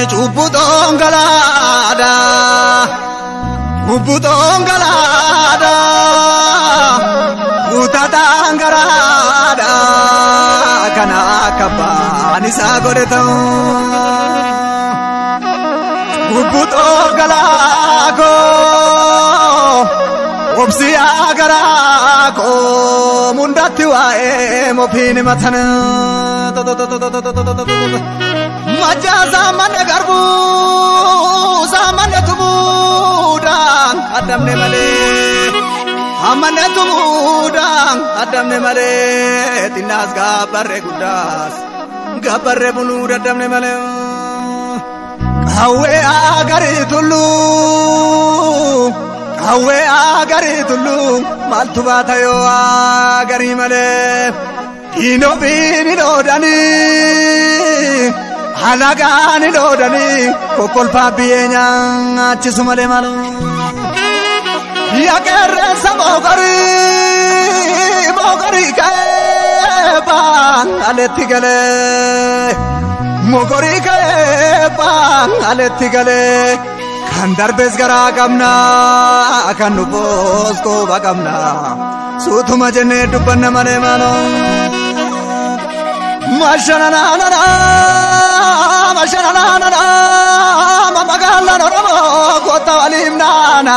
Cubbutoon galaadha, cubbutoon galaadha, guutataan garaadha, kana akka abbaan isaa godhe ta'u. Cubbutoo galaakoo, obsiyaa garaakoo, mundatti waa'ee mofiin himatan. Majjaa saammanne garbuu, saammanne tumuudhaan addamne malee. Ammanne tumuudhaan addamne malee. Xinnaas gaabbarree guddaas gaabbarree buluu daddamne malee. Qawwee agarii tulluu, qawwee agarii tulluu, maaltu baata yoo agarii malee. Diinofiin hin oodanii, alagaan hin oodanii, kokkolfaa biyyee nyaachisu malee maaloo. Yaa qeerransa moogarii, moogarii ka'ee baan aletti galee. Mogorii ka'ee baan aletti galee. Kan darbes garaa qabna, kan nufoos qooba qabna. Suutuma jennee dubbanna malee maaloo. Mashananana, mashananana, magaalaan Oromoo kottaa waliin naana.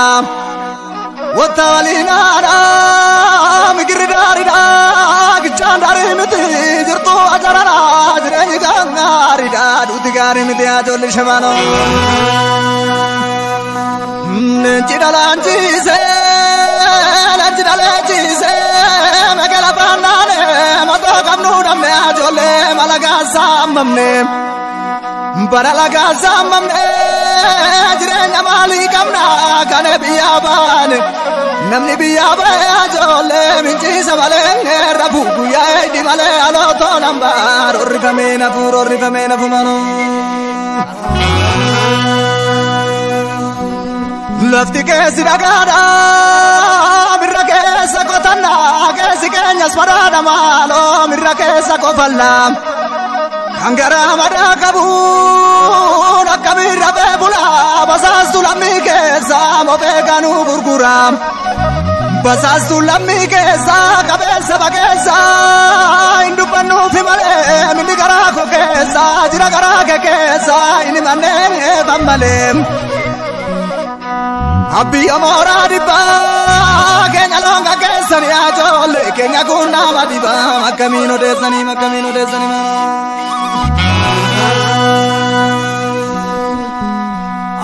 Kottaa waliin naana, migirri daariidha, gichaan daarii miti, jirtu ajarara, jireenyi gaariidha, duuti gaarii miti ajoolli shabaanoo. Leenci dhalaanchiisee, leenci dhaleechiisee, magala baannaane, matoo qabnuu dhabne ajoollee malagaa saammamne. Bara lagaa saammamne, jireenya maalii qabna kana biyyaa baane. Namni biyyaa ba'e ajoollee minciisa malee rafuu guyyaa eegdi malee alootoo nambaa rorrifamee nafuu rorrifamee nafu manoo. Lafti keessi dhagaadha, mirra keessa qotanna, keessi keenyas faraadha maaloo mirra keessa qofalla. Kan garaa madaa qabuun akka mirra beebula, basaastu lammii keessa mofee kanuu gurgura. Basaastu lammii keessa qabeessa bageessa, hin dubbannuufi malee minni garaa koo keessa, jira garaa kee keessa, inni manneen eefan malee. Abiyya mooraa dhibbaa keenya loonga keessanii ajoollee keenya kun nama dhibaa akkamiin odeessanii akkamiin odeessanii.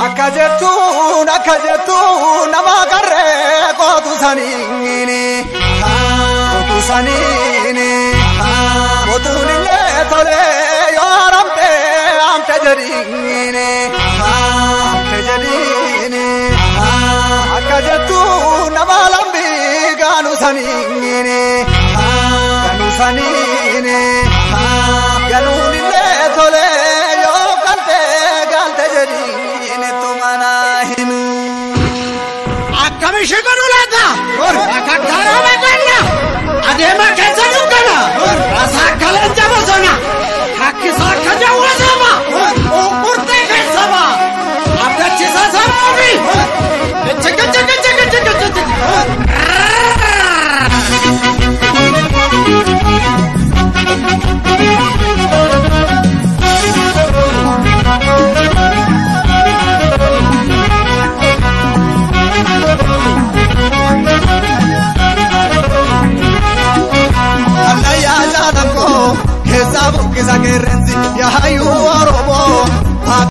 Akka jettuun akka jettuun nama qarree kootu saniini kootu saniini kootuun illee tolee yoo haramte hamte jedhiini hamte jedhiini. Akka jettuun nama lambii gaanu saniini gaanu saniini ganuun illee tolee yoo galte galte jedhiini tumana himu. Akkami ishee godhu laata? Akakkaraa maqanna! Adeema keessa dukkana! Rasaa akka leenca bosona! Kakkisaa akka jawwa saba! Uqurtee keessa ba'a! Abdachiisa saba ofii! Chika chika chika chika chika! Allayyaa jaatanko keessaa buqqisa qeerrensi yaayyuu Oromoo